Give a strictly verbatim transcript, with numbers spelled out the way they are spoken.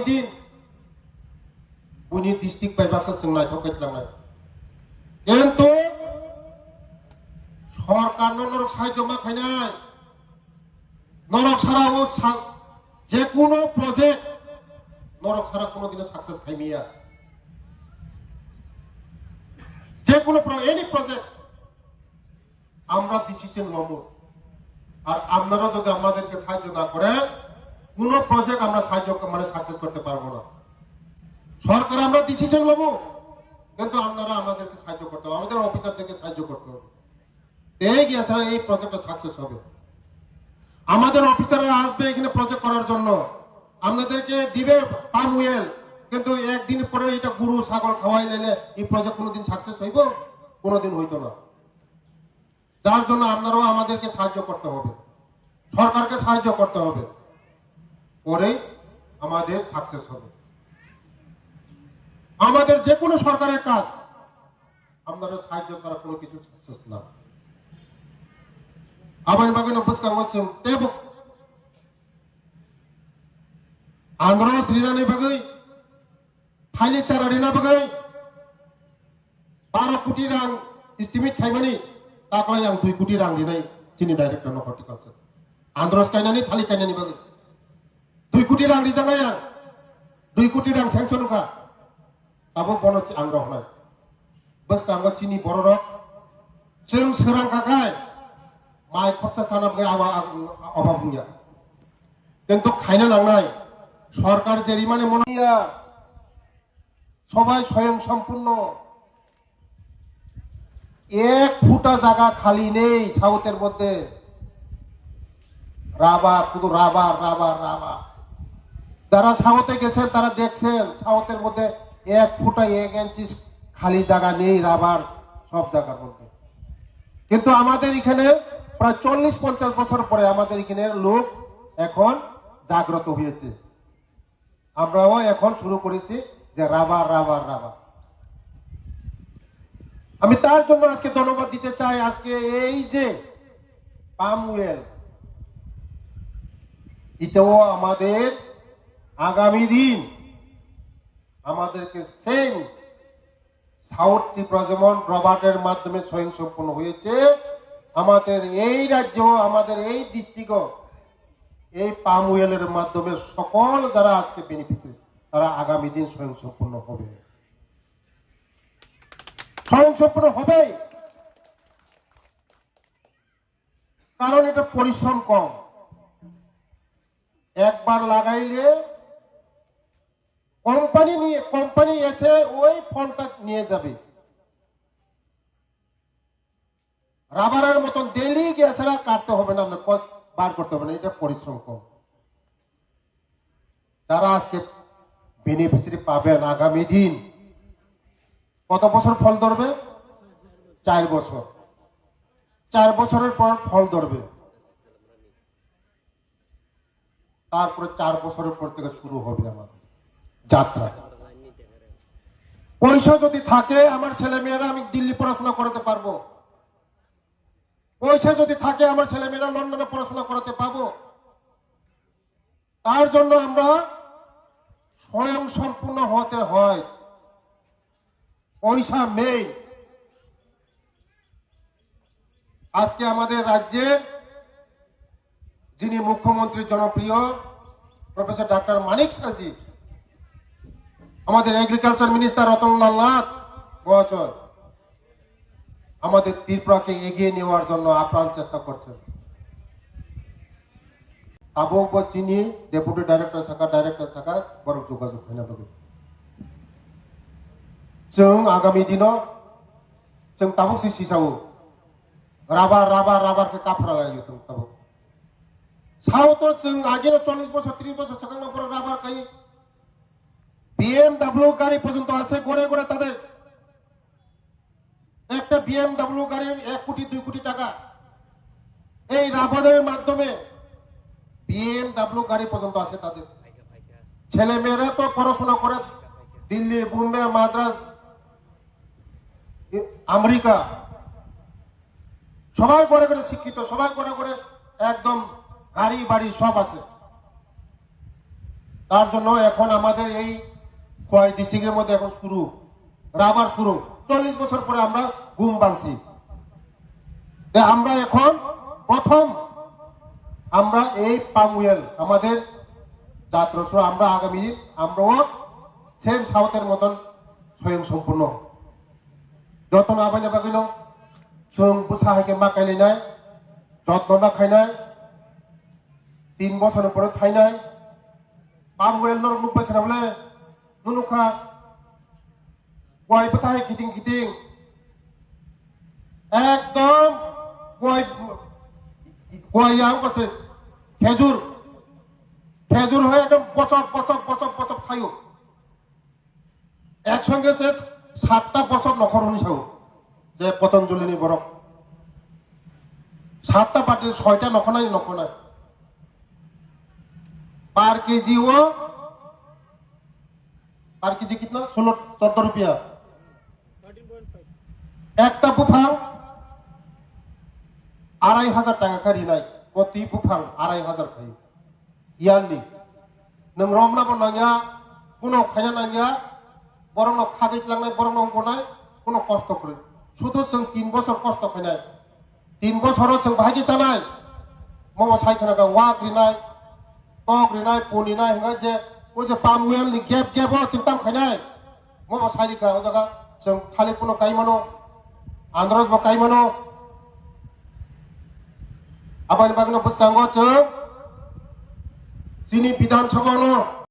Din buini district bai baksa chwng naithok khe tlangnai. Kintu sorkarno norok sahajyo ma khainai. Norok sara o sa-, je kuno project norok sara kuno dino success khaimiya. Je kuno pro-, any project আমরা ডিসিশন লব। আর আপনারা যদি আমাদেরকে সাহায্য না করেন, কোনো প্রজেক্ট আমরা সাহায্য ক-, মানে সাকসেস করতে পারবো না। সরকার আমরা ডিসিশন লব, কিন্তু আপনারা আমাদেরকে সাহায্য করতে হবে, আমাদের অফিসারদেরকে সাহায্য করতে হবে। এই গিয়ে ছাড়া এই প্রজেক্টটা সাকসেস হবে। আমাদের অফিসাররা আসবে এখানে প্রজেক্ট করার জন্য, আপনাদেরকে দিবে পাম অয়েল, কিন্তু একদিন পরে এটা গরু ছাগল খাওয়াই নিলে এই প্রজেক্ট কোনোদিন সাকসেস হইব? কোনোদিন হইতো না। যার জন্য আপনারাও আমাদেরকে সাহায্য করতে হবে, সরকারকে সাহায্য করতে হবে, পরেই আমাদের সাকসেস হবে। আমাদের যে কোনো সরকারের কাজ আপনারা সাহায্য ছাড়া কোনো কিছু সাকসেস না। Aboni bagwi no bwskango chwng teibo andro srinani bagwi, thailik chara rina bagwi, baro koti rang estimate khaimani, taklai ang dui koti rang rinai chini director no horticulture. Andros kainani, thalik kainani bagwi dui koti rang rijaknai ang, dui koti rang sanction wngkha, tabuk bono ang rohnai. Bwskango chini bororok chwng swrang kakai mai khopsa chana bagwi abo, abo, obab wngya. Kintu khaina nangnai, sorkar je rimani mono ya, sobai soyong sompurno. এক ফুটা জায়গা খালি নেই সাউথের মধ্যে। রাবার, শুধু rubber, rubber, rubber. যারা সাউথে গেছেন তারা দেখছেন, সাউথের মধ্যে এক ফুটা এক ইঞ্চি খালি জায়গা নেই রাবার সব জায়গার মধ্যে। কিন্তু আমাদের এখানে প্রায় চল্লিশ পঞ্চাশ বছর পরে আমাদের এখানে লোক এখন জাগ্রত হয়েছে। আমরাও এখন শুরু করেছি যে রাবার, রাবার, রাবার। আমি তার জন্য আজকে ধন্যবাদ দিতে চাই। আজকে এই যে পাম অয়েল, এটাও আমাদের আগামী দিন আমাদেরকে সেম সাউথ ত্রিপুরা যেমন রাবারের মাধ্যমে স্বয়ংসম্পূর্ণ হয়েছে, আমাদের এই রাজ্য, আমাদের এই ডিস্ট্রিক্টও এই পাম অয়েলের মাধ্যমে সকল যারা আজকে বেনিফিশিয়ারি, তারা আগামী দিন স্বয়ংসম্পূর্ণ হবে, স্বয়ংসম্পূর্ণ হবেই। কারণ এটা পরিশ্রম কম, একবার লাগাইলে কোম্পানি নিয়ে, কোম্পানি এসে ওই ফলটা নিয়ে যাবে। রাবারের মতন ডেইলি গিয়ে ছাড়া কাটতে হবে না, আপনার কস্ট বার করতে হবে না, এটা পরিশ্রম কম। যারা আজকে বেনিফিশিয়ারি পাবেন আগামী দিন, কত বছর ফল ধরবে? চার বছর। চার বছরের পর ফল ধরবে। তারপরে চার বছরের পর থেকে শুরু হবে আমাদের যাত্রা। পয়সা যদি থাকে, আমার ছেলে মেয়েরা আমি দিল্লি পড়াশোনা করাতে পারবো। পয়সা যদি থাকে, আমার ছেলে মেয়েরা লন্ডনে পড়াশোনা করাতে পাবো। তার জন্য আমরা স্বয়ং সম্পূর্ণ হতে হয়। পয়সা মেইন। আজকে আমাদের রাজ্যের যিনি মুখ্যমন্ত্রী জনপ্রিয় প্রফেসর ডাক্তার মানিক সাজি, আমাদের এগ্রিকালচার মিনিস্টার রতনলাল নাথ মহাশয় আমাদের ত্রিপুরাকে এগিয়ে নেওয়ার জন্য আপ্রাণ চেষ্টা করছেন। Abo bo chini deputy director saka, director saka, borok jogajog khaina bagwi. Chwng agami dino chwng tabuk se sisao. Rabar, rabar, rabar khe kaphra lai tong tabuk. Sao to chwng agino chollish bosor, trish bosor swkangno borok rabar khai. B M W gari porjonto ase gore gore tader. একটা B M W গাড়ির এক কোটি দুই কোটি টাকা। এই রাবারের মাধ্যমে B M W গাড়ি পর্যন্ত আছে তাদের। ছেলে মেয়েরা তো পড়াশোনা করে দিল্লি, বোম্বে, মাদ্রাজ, এ, আমেরিকা, সবাই করে করে শিক্ষিত, সবাই করে করে একদম গাড়ি বাড়ি সব আছে। তার জন্য এখন আমাদের এই খোয়াই ডিস্ট্রিক্টের মধ্যে এখন শুরু, রাবার শুরু। চল্লিশ বছর পরে আমরা ঘুম ভাঙছি। তাই আমরা এখন প্রথম আমরা এই পাম অয়েল আমাদের জাত রসুন আমরা আগামী দিন আমরাও সেম সাউথের মতন স্বয়ং সম্পূর্ণ। যত্ন আবাইনা বাগাইনো, চোখ বুসা হাইকে মা কাইলাইনায়, যত্ন না খাইনায়, তিন বছরের পরে থাইনায়। পাম অয়েল নরক নুকবাই খানা বলে, নুনুখা, গয় পাতা হয় কিতিং কিতিং। একদম গয়, গয় আম আছে, খেজুর, খেজুর হয় একদম বছর বছর বছর বছর খাইও। একসঙ্গে সে সাতটা বছর নখর হনি সাও, যে পতঞ্জলিনি বরক। সাতটা বাদে ছয়টা নখনাই নখনাই। পার কেজি ও, পার কেজি কিতনা? ষোলো, চোদ্দ রুপিয়া। একটা বুফাং আড়াই হাজার টাকা কারি নাই, প্রতি বুফাং আড়াই হাজার খাই। Yearly. Nung romna bo nangya, kuno khaina nangya, borokno khagwi tlangnai, borokno wngkurnai, kuno kosto kwrwi. Sudu chwng tin bochor kosto khainai. Tin bochoro chwng bahai khe chanai. Mobo sai khna kha wak rinai, tok rinai, pun rinai, hwnkhai je, o je palm oil ni gap gap o chwng tam khainai. Mobo sai rikha o jaga, chwng thalik phano kai mano, andros bo kai mano. Aboni bagwino bwskango chwng chini Bidhan Sabha no